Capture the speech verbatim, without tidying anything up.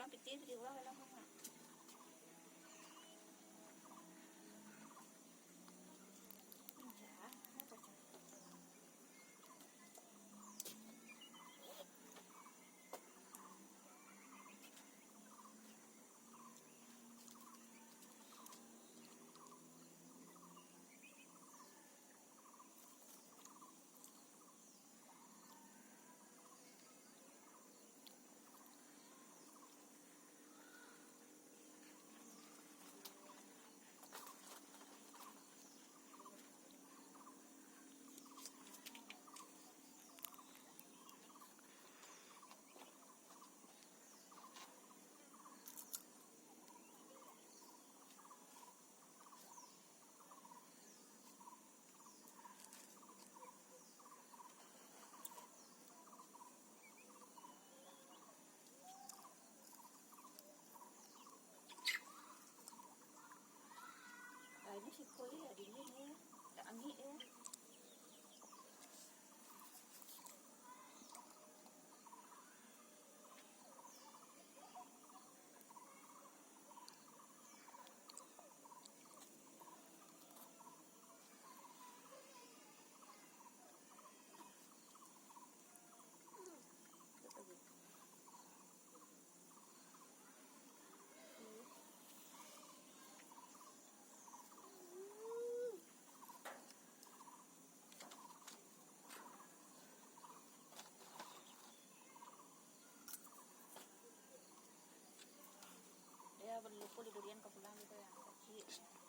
Pitih di luar dalam rumah. Iya, apa tuh? Ah, ini siko ya, dingin ya. Tak angin ya. Ya, balun lupo di durian ka pulang gitu ya. Kecik.